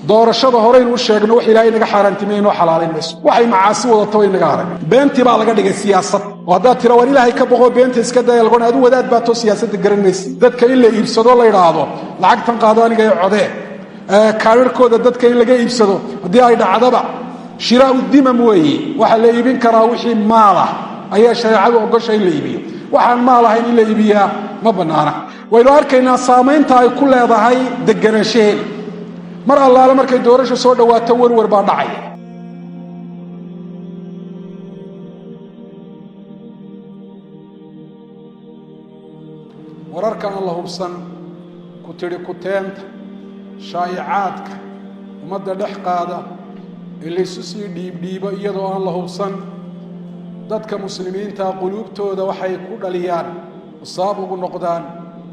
Doorashada horeynu u sheegno, wax Ilaahay naga xaaraantimey inoo xalaalayn mayso. Waxay macaasi wadata way naga arag. Beentii baa laga dhigay siyaasad, oo haddaad tira "War Ilaahay ka boqo, beenta iska daya," lagoon adu wadaad baatoo siyaasadda garan maysa. Dadka in la iibsado, la idhaahdo "Lacagtan qaado, aniga ee codee," kaararkooda dadka in laga iibsado haddii ay dhacdaba, shiraau dimam weeye. Waxaa la iibin karaa wixii maalah ayaa shareecadu ogosha in la iibiyo. Waxaan maal ahayn in la iibiyaa ma bannaana. Waynu arkaynaa saamaynta ay ku leedahay deganaanshaheeda. Mar allaale markay doorasha soo dhowaato, werwer baa dhacaya. Wararka aan la hubsan, ku tidhi kuteenta, shaa'icaadka ummadda dhex qaada ee laysu sii dhiibdhiibo iyadoo aan la hubsan, dadka muslimiinta quluubtooda waxay ku dhaliyaan, sabab ugu noqdaan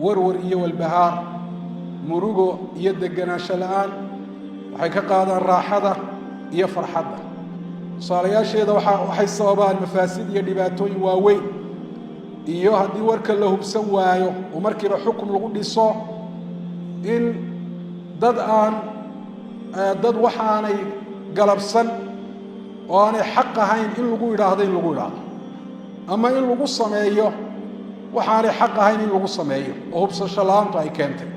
warwar iyo walbahaar, murugo iyo deganaansho la'aan. Waxay ka qaadaan raaxada iyo farxadda. Tusaalayaasheeda waxay sababaan mafaasid iyo dhibaatooyin waaweyn. Iyo haddii warka la hubsan waayo oo markiiba xukum lagu dhiso, in dad aan dad waxaanay galabsan oo aanay xaq ahayn in lagu idhaahdo, ama in lagu sameeyo waxaanay xaq ahayn in lagu sameeyo, oo hubsasho la'aantu ay keentay.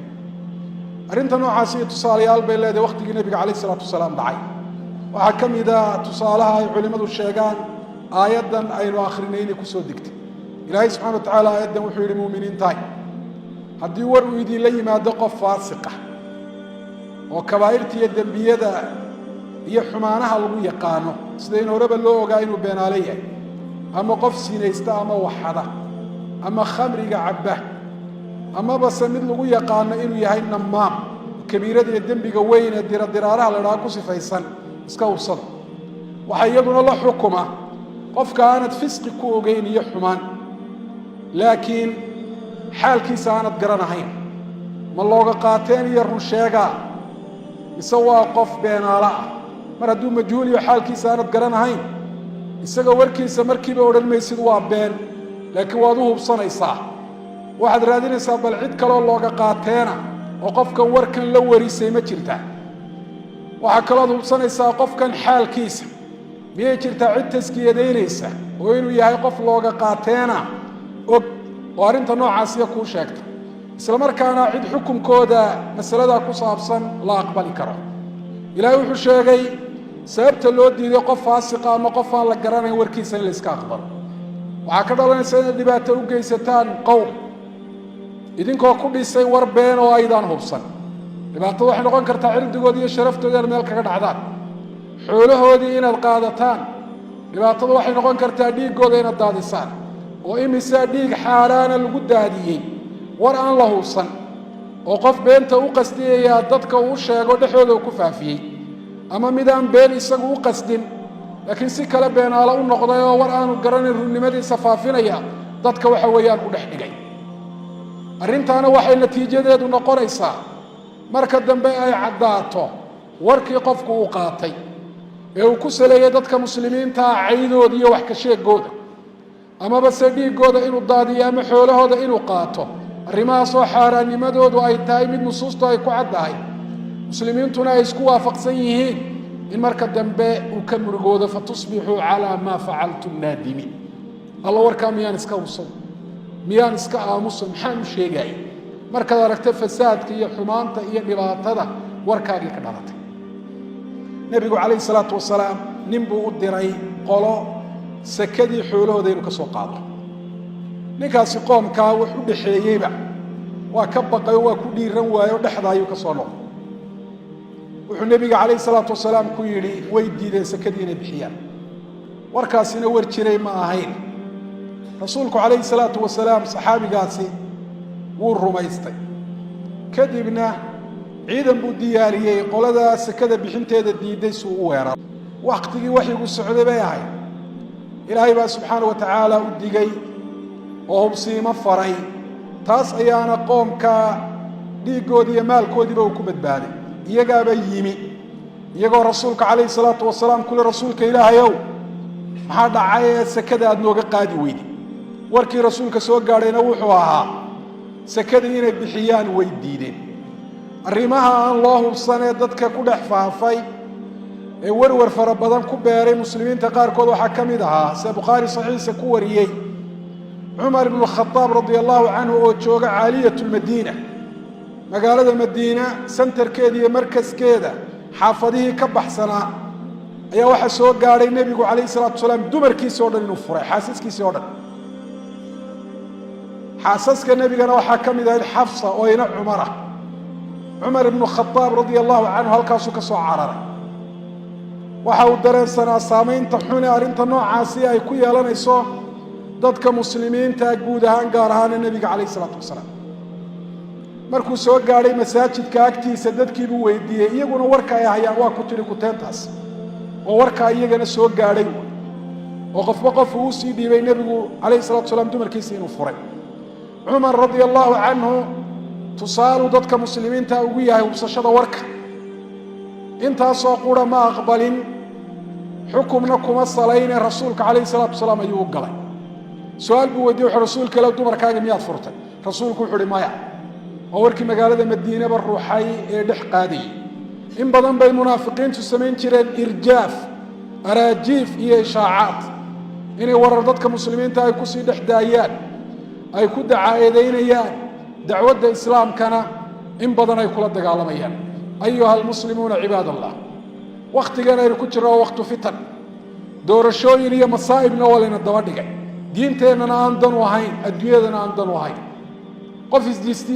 Arrinta noocaasi iyo tusaalayaal bay leedahay wakhtigii nebiga calayh isalaatu wasalaam dhacay. Waxaa ka mida tusaalaha ay culimmadu sheegaan aayaddan aynu akhrinay inay kusoo degtay. Ilaahay subxana wa tacaala aayaddan wuxuu yidhi: "Muuminiintahay, haddii war uu idinla yimaado qof faasiqa oo kabaa'irta iyo dembiyada iyo xumaanaha lagu yaqaano, sida in horeba loo ogaa inuu beenaale yahay, ama qof sinaysta, ama waxada, ama khamriga cabba, amaba se mid lagu yaqaano inuu yahay namaam, kabiirada iyo dembiga weyn ee diradiraaraha la idhaha ku sifaysan, iska hubsada." Waxaa iyaduna la xukuma qofka aanad fisqi ku ogeyn iyo xumaan, laakiin xaalkiisa aanad garanahayn. Ma looga qaateen iyo run sheegaa, mise waa qof beenaalo ah? Mar hadduu majhuul iyo xaalkiisa aanad garanahayn, isaga warkiisa markiiba odhan maysid "Waa been," laakiin waad u hubsanaysaa. Waxaad raadinaysaa bal cid kaloo looga qaateena oo qofkan warkan la warisay ma jirtaa. Waxaa kalooad hubsanaysaa qofkan xaalkiisa, miyay jirtaa cid taskiyadaynaysa oo inuu yahay qof looga qaateena og oo arrinta noocaasiya kuu sheegta, isla markaana cid xukunkooda masaladaa ku saabsan la aqbali karo. Ilaahay wuxuu sheegay sababta loo diiday qof faasiqa ama qof aan la garanayn warkiisa in la iska aqbalo. Waxaa ka dhalanaysa inaad dhibaato u geysataan qowm idinkoo ku dhisay war been oo aydaan hubsan. Dhibaatada waxay noqon kartaa cirdigooda iyo sharaftooda inaad meel kaga dhacdaan, xoolahoodii inaad qaadataan. Dhibaatada waxay noqon kartaa dhiiggooda inaad daadisaan, oo imisaa dhiig xaaraana lagu daadiyey war aan la hubsan oo qof beenta u qasdiyayaa dadka uu sheego, dhexdooda uu ku faafiyey, ama midaan been isagu u qasdin laakiin si kale beenaalo u noqday oo war aanu garanayn runnimadiisa faafinaya dadka waxa weeyaan u dhex dhigay. Arrintaana waxay natiijadeedu noqonaysaa marka dambe ay caddaato warkii qofku uu qaatay ee uu ku saleeyey dadka muslimiintaa caydooda iyo wax ka sheegooda, amaba se dhiiggooda inuu daadiyo ama xoolahooda inuu qaato, arrimahaasoo xaaraannimadoodu ay tahay mid nusuustu ay ku caddahay, muslimiintuna ay isku waafaqsan yihiin, in marka dambe uu ka murugoodo. "Fatusbixuu calaa maa facaltum naadimiin." Alla, warkaa miyaan iska hubsan? Miyaan iska aamuso? Maxaan u sheegaya? Markaad aragto fasaadka iyo xumaanta iyo dhibaatada warkaagii ka dhalatay. Nebigu calayhi salaatu wasalaam nin buu u diray qolo sakadii xoolahooda inuu ka soo qaado. Ninkaasi qoomkaa wax u dhaxeeyeyba waa ka baqay oo waa ku dhiiran waaye oo dhexda ayuu ka soo noqday. Wuxuu nebiga calayhi salaatu wasalaam ku yidhi: "Way diideen sakadii inay bixiyaan." Warkaasina war jiray ma ahayn. Rasuulku calayhi salaatu wasalaam saxaabigaasi wuu rumaystay. Kadibna ciidan buu diyaariyey qoladaa sakada bixinteeda diidday suu u weeraro. Wakhtigii waxyigu socday bay ahayd. Ilaahay baa subxaana wa tacaala u digay oo hubsiimo faray. Taas ayaana qoomka dhiiggoodii iyo maalkoodiiba uu ku badbaaday. Iyagaaba yimi iyagoo rasuulka calayhi salaatu wasalaam kule: "Rasuulka Ilaahayow, maxaa dhacay ee sakada aad nooga qaadi weyday?" Warkii rasuulka soo gaadhayna wuxuu ahaa sakadii inay bixiyaan way diideen. Arrimaha aan loo hubsanee dadka ku dhex faafay ee werwer fara badan ku beeray muslimiinta qaarkood waxaa ka mid ahaa, sida Bukhaari saxiixa ku wariyey, Cumar ibnu Khadaab radia allahu canhu oo jooga caaliyat lmadiina, magaalada Madiina santarkeeda iyo markaskeeda xaafadihii ka baxsanaa, ayaa waxaa soo gaadhay nebigu calayhi salaatu wasalaam dumarkiisii o dhan inuu furay, xaasaskiisii o dhan. Xaasaska nebigana waxaa ka mid ahayd Xafsa oo ina Cumara. Cumar ibnu Khadaab radia allahu canhu halkaasuu ka soo cararay. Waxa uu dareensanaa saamaynta xune arrinta noocaasi ay ku yeelanayso dadka muslimiinta guud ahaan, gaar ahaana nebiga calayh isalaatu wasalaam. Markuu soo gaadhay masaajidka agtiisa, dadkiibuu weydiiyey, iyaguna warka ay hayaan waa ku tidhi kuteentaas oo warkaa iyagana soo gaadhay, oo qofba qof uu usii dhiibay nebigu calayhi salatu wasalaam dumarkiisa inuu furay. Cumar radia allahu canhu tusaaluu dadka muslimiinta ugu yahay hubsashada warka. Intaasoo qura ma aqbalin, xukumna kuma salayne, rasuulka calayhi salaatu wasalaam ayuu u galay. Su-aal buu weydiye, wuxu rasuulka ila dumarkaaga miyaad furtay? Rasuulku wuxu uhi maya. Waa warkii magaalada Madiinaba ruuxay ee dhex qaadayay. In badan bay munaafiqiintu samayn jireen irjaaf, araajiif iyo ishaacaad, inay warar dadka muslimiinta ay kusii dhex daayaan, ay ku dacaayadeynayaan dacwadda islaamkana, in badan ay kula dagaalamayaan. Ayuha almuslimuuna cibaad allah, wakhtigan aynu ku jirno waa wakhtu fitan, doorashooyin iyo masaa'ibna waa layna daba dhigay, diinteennana aan danu ahayn, adduunyadana aan danu ahayn. Qof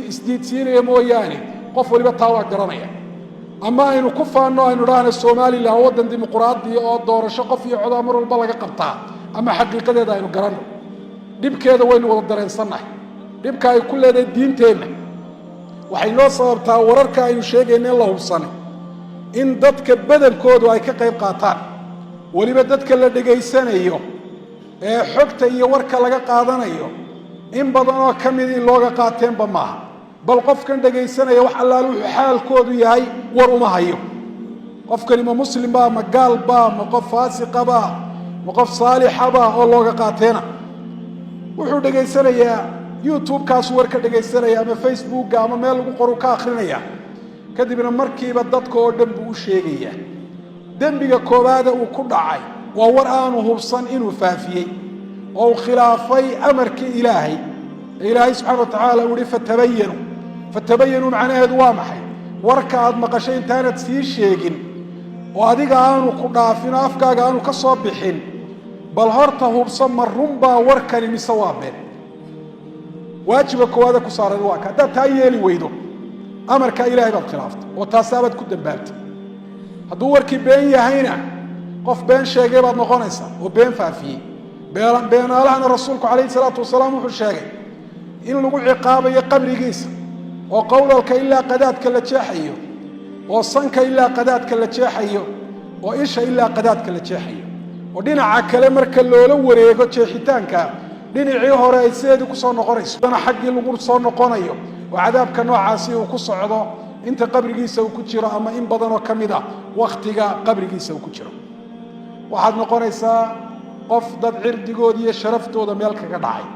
isdiidsiinaya mooyaane, qof waliba taa waa garanaya. Ama aynu ku faanno, aynu idhaahna Somalilan waddan dimuquraadiya oo doorasho qof iyo codaa mar walba laga qabtaa, ama xaqiiqadeeda aynu garanno. Dhibkeeda waynu wada dareensannahay, dhibka ay ku leedahay diinteenna. Waxay noo sababtaa wararka aynu sheegayna in la hubsanay in dadka badankoodu ay ka qayb qaataan, weliba dadka la dhegaysanayo ee xogta iyo warka laga qaadanayo in badan oo ka midii looga qaateenba maaha. Bal qofkan dhegaysanaya wax allaale wuxuu xaalkoodu yahay war uma hayo. Qofkani ma muslim baa, ma gaal baa, ma qof faasiqabaa, ma qof saalixabaa oo looga qaateena? Wuxuu dhegaysanayaa YouTube-kaasuu war ka dhegaysanaya, ama Facebooka, ama meel lagu qoru ka akrinaya, kadibna markiiba dadka oo dhan buu u sheegayaa. Dembiga koowaada uu ku dhacay waa war aanu hubsan inuu faafiyey oo uu khilaafay amarkii Ilaahay ee Ilaahay subxana wa tacaala uu ihi fatabayanu. Fatabayanuu macnaheedu waa maxay? Warka aad maqashay intaanad sii sheegin oo adiga aanu ku dhaafin oo afkaaga aanu ka soo bixin, bal horta hubsan, ma runbaa warkani mise waa been? Waajiba koowaada ku saaran waa ka. Haddaad taa yeeli weydo, amarkaa Ilahay baad khilaaftay oo taasabaad ku dambaabtay. Hadduu warkii been yahayna, qof been sheegay baad noqonaysaa oo been faafiyey. Beenaalahana rasuulku calayhi salaatu wasalaam wuxuu sheegay in lagu ciqaabayo qabrigiisa, oo qowlalka ilaa qadaadka la jeexayo, oo sanka ilaa qadaadka la jeexayo, oo isha ilaa qadaadka la jeexayo, oo dhinaca kale marka loola wareego jeexitaanka, dhinacii hore ay sideedii kusoo noqonayso, dana xaggii lagu soo noqonayo, oo cadaabka noocaasi uu ku socdo inta qabrigiisa uu ku jiro, ama in badanoo ka mid ah wakhtiga qabrigiisa uu ku jiro. Waxaad noqonaysaa qof dad cirdigooda iyo sharaftooda meel kaga dhacay.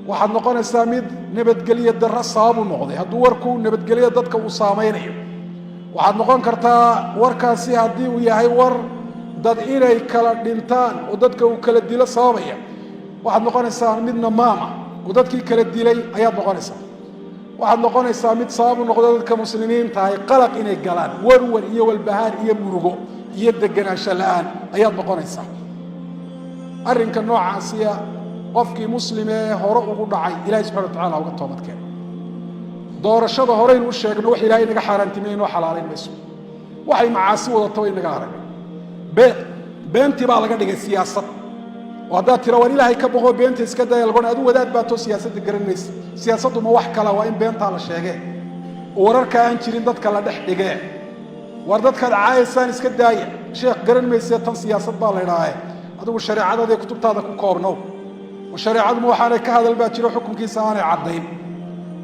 Waxaad noqonaysaa mid nabadgelyo darro sababu noqday, hadduu warku nabadgelyo dadka uu saamaynayo. Waxaad noqon kartaa warkaasi haddii uu yahay war dad inay kala dhintaan oo dadka uu kala dilo sababaya. Waxaad noqonaysaa mid namaama oo dadkii kala dilay ayaad noqonaysaa. Waxaad noqonaysaa mid sababu noqdo dadka muslimiinta ay qalaq inay galaan, warwar iyo walbahaar iyo murugo iyo deganaansho la-aan ayaad noqonaysaa. Arrinka noocaasiya qofkii muslime ee hore ugu dhacay, Ilahay subxana wa tacala uga toobad keeno. Doorashada horeynu u sheegno, wax Ilahay naga xaaraantimey inoo xalaalayn mayso. Waxay macaasi wadato way naga aragnay. Beentii baa laga dhigay siyaasad, oo haddaad tira war Ilaahay ka boqo, beenta iska daya, lagoon adu wadaad baatoo siyaasadda garan maysa. Siyaasaddu ma wax kala? Waa in beentaa la sheegee oo wararka aan jirin dadka la dhex dhigee. War dadkaad caayaysaan iska daaya, sheekh garan maysee, tan siyaasad baa la idhaahe, adigu shareecadaada kutubtaada ku koobnow. Oo shareecaduma waxaanay ka hadal baa jiro xukunkiisa aanay caddayn?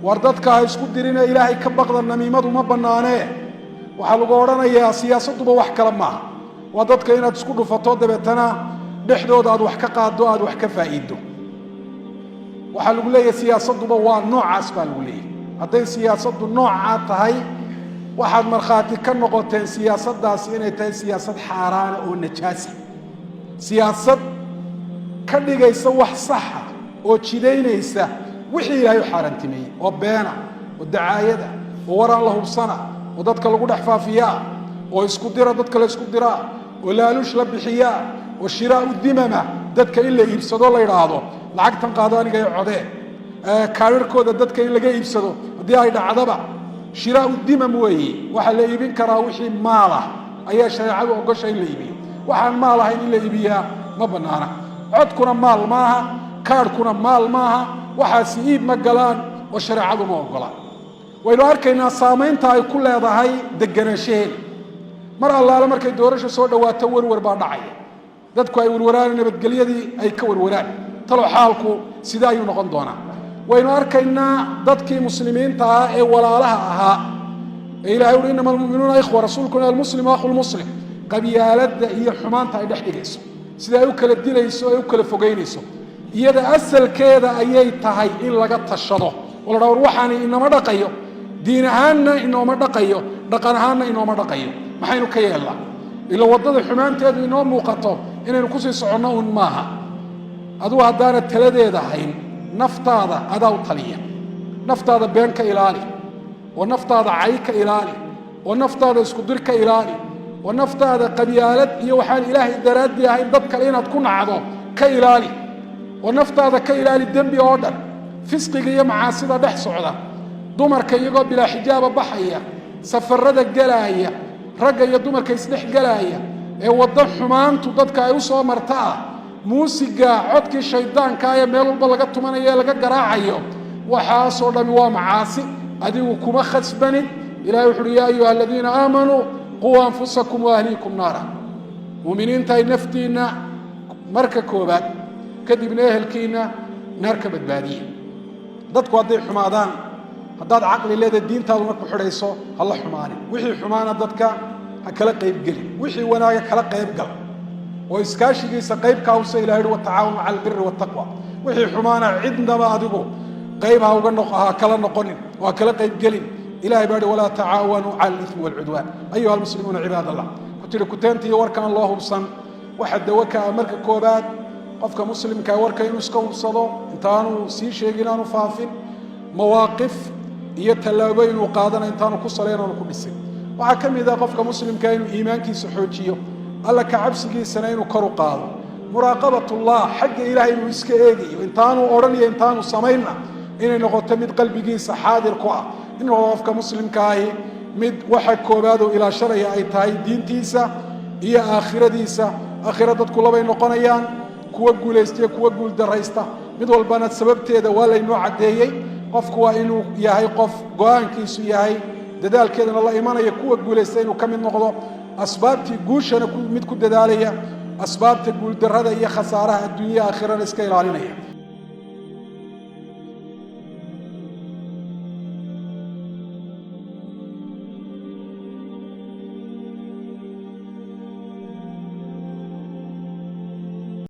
War dadka ha isku dirine, Ilaahay ka baqda, namiimadu ma bannaanee. Waxaa lagu odhanayaa siyaasadduba wax kale maaha, waa dadka inaad isku dhufato, dabeetana dhexdooda aad wax ka qaaddo, aad wax ka faa'iiddo. Waxaa lagu leeyahay siyaasadduba waa noocaas baa lagu leeyahay. Hadday siyaasaddu noocaa tahay, Waxaad markhaati ka noqoteen siyaasaddaasi inay tahay siyaasad xaaraana oo najaasa, siyaasad ka dhigaysa wax saxa oo jidaynaysa wixii Ilaahay u xaaraantimeeyey oo beena oo dacaayada oo waraan la hubsana oo dadka lagu dhex faafiyaa oo isku dira dadka la isku diraa oo laaluush la bixiyaa oo shiraau dimama dadka in la iibsado la idhaahdo lacagtan qaado aniga i codee, kaararkooda dadka in laga iibsado haddii ay dhacdaba shiraau dimam weeye. Waxaa la iibin karaa wixii maalah ayaa shareecadu ogosha in la iibiyo, waxaan maal ahayn in la iibiyaa ma bannaana. Codkuna maal maaha, kaadhkuna maal maaha, waxaasi iib ma galaan oo shareecadu ma ogola. Waynu arkaynaa saamaynta ay ku leedahay deganaanshaheeda. Mar allaale markay doorasho soo dhowaato werwer baa dhacaya, dadku ay werwaraan, nabadgelyadii ay ka werwaraan, talow xaalku sidee ayuu noqon doonaa. Waynu arkaynaa dadkii muslimiinta ahaa ee walaalaha ahaa ee Ilahay uhi innama almu'minuuna ikhwa, rasuulkuna almuslimu akhu lmuslim, qabyaaladda iyo xumaanta ay dhex dhigayso, sida ay u kala dilayso ay u kala fogeynayso. Iyada asalkeeda ayay tahay in laga tashado oo la dhaa war waxaani inama dhaqayo, diin ahaanna inooma dhaqayo, dhaqan ahaanna inooma dhaqayo, maxaynu ka yeelnaa? Ila waddada xumaanteedu inoo muuqato inaynu kusii soconno un maaha. Adugu haddaana taladeeda hayn, naftaada adaa u taliya. Naftaada been ka ilaali, oo naftaada cay ka ilaali, oo naftaada iskudir ka ilaali, oo naftaada qabyaalad iyo waxaan Ilaahay daraaddii ahayn dad kale inaad ku nacdo ka ilaali, oo naftaada ka ilaali dembi oo dhan, fisqiga iyo macaasida dhex socda, dumarka iyagoo bilaa xijaaba baxaya, safarada gelaaya, ragga iyo dumarka isdhex gelaaya ee waddo xumaantu dadka ay u soo marta ah, muusiga codkii shaydaanka ee meel walba laga tumanayo ee laga garaacayo. Waxaasoo dhami waa macaasi, adigu kuma khasbanid. Ilahay wuxu uhi: yaa ayuha aladiina aamanuu quu anfusakum waahliikum naara. Muuminiinta ay naftiinna marka koobaad, kadibna ehelkiinna naar ka badbaadiye. Dadku hadday xumaadaan, haddaad caqli leeda diintaaduna ku xidhayso, ha la xumaanin. Wixii xumaana dadka ha kala qaybgelin, wixii wanaaga kala qaybgal oo iskaashigiisa qaybka hawse. Ilahay uhi: watacaawanu cala albiri waltaqwa. Wixii xumaana cidnaba adigu qayb ha uga noq, ha kala noqonin oo ha kala qaybgelin. Ilahay baa hi: walaa tacaawanuu cala alithmi waalcudwaan. Ayuha almuslimuuna cibaad allah, ku tiri kuteenta iyo warkaan loo hubsan waxa dawo ka ah marka koobaad qofka muslimkaa warka inuu iska hubsado intaanu sii sheegin, aanu faafin, mawaaqif iyo tallaabo inuu qaadana intaanu ku salayn aanu ku dhisin. Waxaa ka mid ah qofka muslimkaa inuu iimaankiisa xoojiyo, Alla ka cabsigiisana inuu kor u qaado, muraaqabatullah, xagga Ilahay inuu iska eegayo intaanu odhan iyo intaanu samaynna inay noqoto mid qalbigiisa xaadir ku ah. In qofka muslimkaahi mid waxa koobaad oo ilaashanaya ay tahay diintiisa iyo aakhiradiisa. Aakhira dadku labay noqonayaan, kuwa guulaystiyo kuwa guuldarraysta, mid walbana sababteeda waa laynoo caddeeyey. Qofku waa inuu yahay qof go-aankiisu yahay dadaalkeedana la imanaya kuwa guulaysta inuu ka mid noqdo, asbaabtii guushana mid ku dadaalaya, asbaabta guuldarrada iyo khasaaraha adduunya aakhirana iska ilaalinaya.